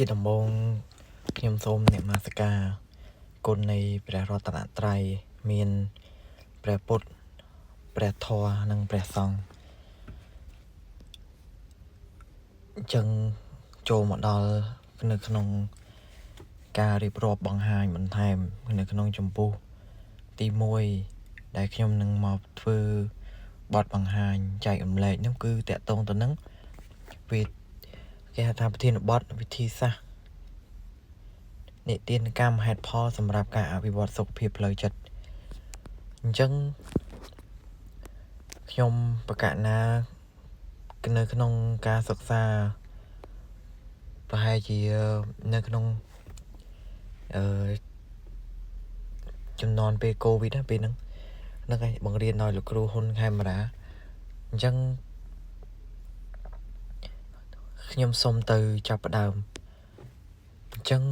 ជាដំបូងខ្ញុំសូមនមស្ការគុណនៃព្រះរតនត្រ័យមានព្រះពុទ្ធព្រះធម៌និងព្រះសង្ឃអញ្ចឹងចូលមកដល់នៅក្នុងការរៀបរាប់បង្ហាញបន្ថែមនៅក្នុងចម្ពោះទី1ដែលខ្ញុំនឹងមកធ្វើបទបង្ហាញចែករំលែកនោះគឺតកតងទៅនឹងវាគេហៅថាប្រធានបទវិធីសាស្ត្រនិទានកម្មហេតុផលសម្រាប់ការអភិវឌ្ឍសុខភាពផ្លូវចិត្តអញ្ចឹងខ្ញុំបកណានៅក្នុងការសិក្សាប្រហែលជានៅក្នុងអឺចំនួនពេលកូវីដណាពេលហ្នឹងហ្នឹងឯងបង្រៀនដោយលោកគ្រូហ៊ុនខេមរាអញ្ចឹងខ្ញុំសូមទៅចាប់ផ្ដើមអញ្ចឹង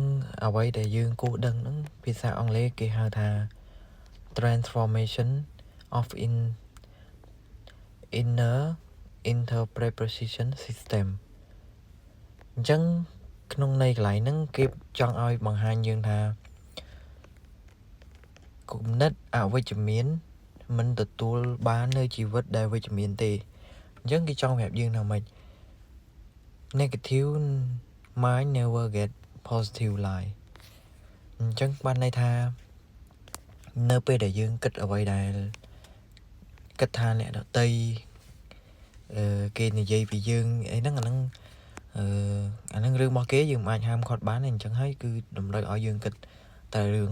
អ្វីដែលយើងគួរដឹងហ្នឹងភាសាអង់គ្លេសគេហៅថា transformation of in inner interpretation system អញ្ចឹងក្នុងន័យកន្លែងហ្នឹងគេចង់ឲ្យបង្ហាញយើងថាគំនិតអវិជ្ជមានមិនទទួលបាននៅជីវិតដែលវិជ្ជមានទេអញ្ចឹងគេចង់ប្រាប់យើងថាម៉េច negative mind never get positive life អញ្ចឹងបានន័យថានៅពេលដែលយើងគិតអ្វីដែលគិតថាអ្នកដទៃអឺគេនិយាយពីយើងអីហ្នឹងអាហ្នឹងអឺអាហ្នឹងរឿងរបស់គេយើងមិនអាចហាមឃាត់បានទេអញ្ចឹងហើយគឺតម្រូវឲ្យយើងគិតតែរឿង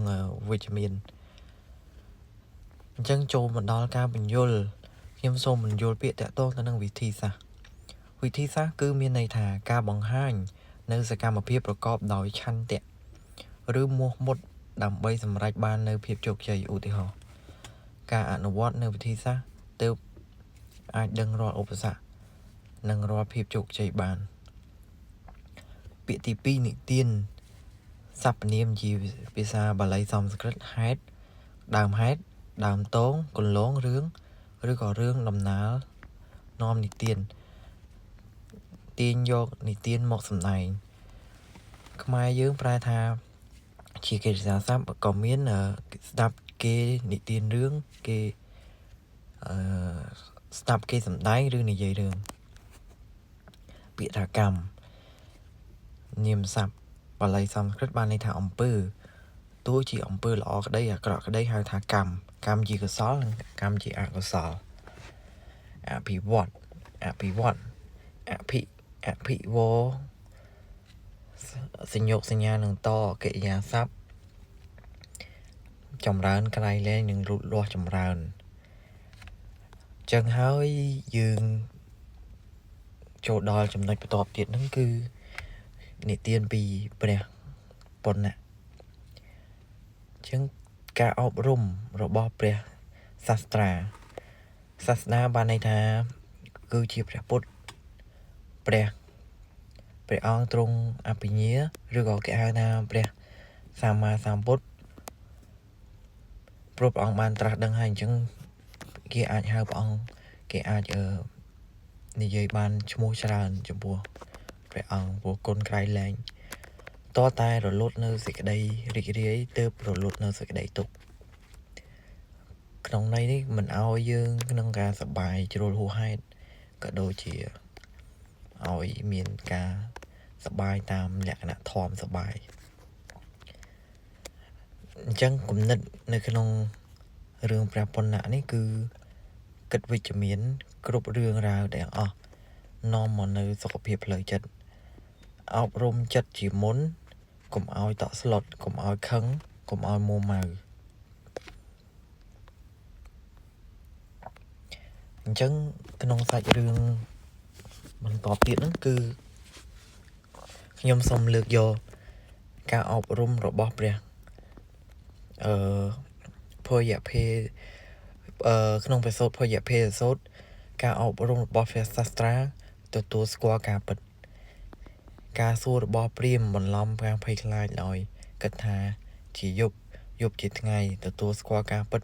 វិជ្ជមានអញ្ចឹងចូលមកដល់ការបញ្យលខ្ញុំសូមបញ្យលពាក្យតាក់ទងទៅនឹងវិធីសាស្ត្រវិធីសាស្ត្រគឺមានន័យថាការបង្ហាញនៅសកម្មភាពប្រកបដោយឆន្ទៈឬមោះមុតដើម្បីសម្រេចបាននៅភាពជោគជ័យឧទាហរណ៍ការអនុវត្តនៅវិធីសាស្ត្រទើបអាចដឹងរាល់ឧបសគ្គនិងរាល់ភាពជោគជ័យបានពាក្យទី2និទានសព្វនាមជាភាសាបាលីសំស្ក្រឹតហេតុដើមហេតុដើមតងគន្លងរឿងឬក៏រឿងដំណើរនាំនិទានទាញយកនិទានមកសម្ដែងខ្មែរយើងប្រែថាជាកិរិយាសព្ទក៏មានស្ដាប់គេនិទានរឿងគេអឺស្ដាប់គេសម្ដែងឬនិយាយរឿងពាក្យថាកម្មនាមសព្ទបាលីសំស្ក្រឹតបានន័យថាអំពើទោះជាអំពើល្អក្តីអាក្រក់ក្តីហៅថាកម្មកម្មជាកុសលនិងកម្មជាអកុសលអភិវឌ្ឍអភិវឌ្ឍអភិអភិវសញ្ញោកសញ្ញានឹងតកិរិយាសព្ទចម្រើនក្រៃលែងនិងលូតលាស់ចម្រើនចឹងហើយយើងចូលដល់ចំណុចបន្ទាប់ទៀតហ្នឹងគឺនិទានពីព្រះពុទ្ធៈចឹងការអប់រំរបស់ព្រះសាស្ត្រាសាសនាបានន័យថាគឺជាព្រះពុទ្ធព្រះព្រះអង្គទ្រង់អភិញ្ញាឬក៏គេហៅថាព្រះសម្មាសម្ពុទ្ធព្រោះព្រះអង្គបានត្រាស់ដឹងហើយអញ្ចឹងគេអាចហៅព្រះអង្គគេអាចអឺនិយាយបានឈ្មោះច្រើនចំពោះព្រះអង្គព្រោះគុណក្រៃលែងតតែរលត់នៅសេចក្តីរីករាយទើបរលត់នៅសេចក្តីទុក្ខក្នុងន័យនេះមិនឲ្យយើងក្នុងការសប្បាយជ្រុលហួសហេតុក៏ដូចជាឲ្យមានការសប្បាយតាមលក្ខណៈធម៌សប្បាយអញ្ចឹងគំនិតនៅក្នុងរឿងព្រះពុទ្ធៈនេះគឺគិតវិជ្ជមានគ្រប់រឿងរ៉ាវទាំងអស់នាំមកនៅសុខភាពផ្លូវចិត្តអប់រំចិត្តជាមុនកុំឲ្យតក់ស្លុតកុំឲ្យខឹងកុំឲ្យមួម៉ៅអញ្ចឹងក្នុងសាច់រឿងបន្តទៀតហ្នឹងគឺខ្ញុំសូមលើកយកការអប់រំរបស់ព្រះអឺភយភេអឺក្នុងព្រះសូត្រភយភេសូត្រការអប់រំរបស់ព្រះសាស្ត្រាទទួលស្គាល់ការពិតការសួររបស់ព្រាហ្មណ៍បន្លំការភ័យខ្លាចដោយគិតថាជាយប់យប់ជាថ្ងៃទទួលស្គាល់ការពិត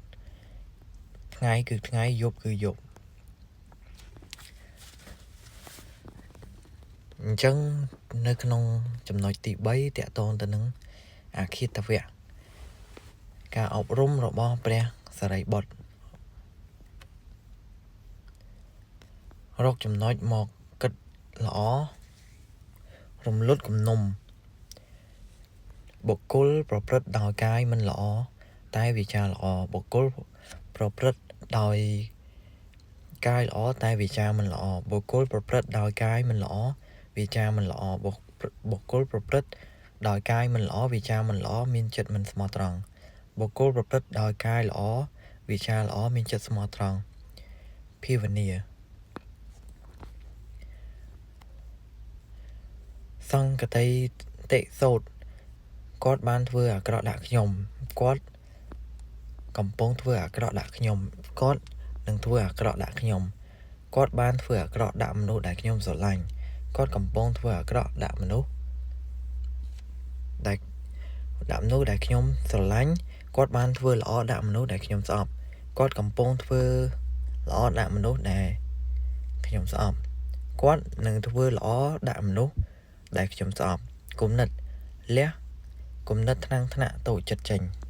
ថ្ងៃគឺថ្ងៃយប់គឺយប់អ អញ្ចឹងនៅក្នុងចំណុចទី3តកតងទៅនឹងអាឃាតវៈការអប់រំរបស់ព្រះសារីបុត្ររកចំណុចមកគិតល្អរំលត់គំនុំបុគ្គលប្រព្រឹត្តដោយកាយមិនល្អតែវាចាល្អបុគ្គលប្រព្រឹត្តដោយកាយល្អតែវាចាមិនល្អបុគ្គលប្រព្រឹត្តដោយកាយមិនល្អវាចាមិនល្អបុគ្គលប្រព្រឹត្តដោយកាយមិនល្អវាចាមិនល្អមានចិត្តមិនស្មោះត្រង់បុគ្គលប្រព្រឹត្តដោយកាយល្អវាចាល្អមានចិត្តស្មោះត្រង់ភាវនាសង្កតិតិសោតគាត់បានធ្វើអាក្រក់ដាក់ខ្ញុំគាត់កំពុងធ្វើអាក្រក់ដាក់ខ្ញុំគាត់នឹងធ្វើអាក្រក់ដាក់ខ្ញុំគាត់បានធ្វើអាក្រក់ដាក់មនុស្សដែលខ្ញុំស្រឡាញ់គាត់កំពុងធ្វើអាក្រក់ដាក់មនុស្សដែលដាក់មនុស្សដែលខ្ញុំស្រឡាញ់គាត់បានធ្វើល្អដាក់មនុស្សដែលខ្ញុំស្អប់គាត់កំពុងធ្វើល្អដាក់មនុស្សដែលខ្ញុំស្អប់គាត់នឹងធ្វើល្អដាក់មនុស្សដែលខ្ញុំស្អប់គំនិតលះគំនិតថ្នាំងថ្នាក់តូចចិត្តចេញ។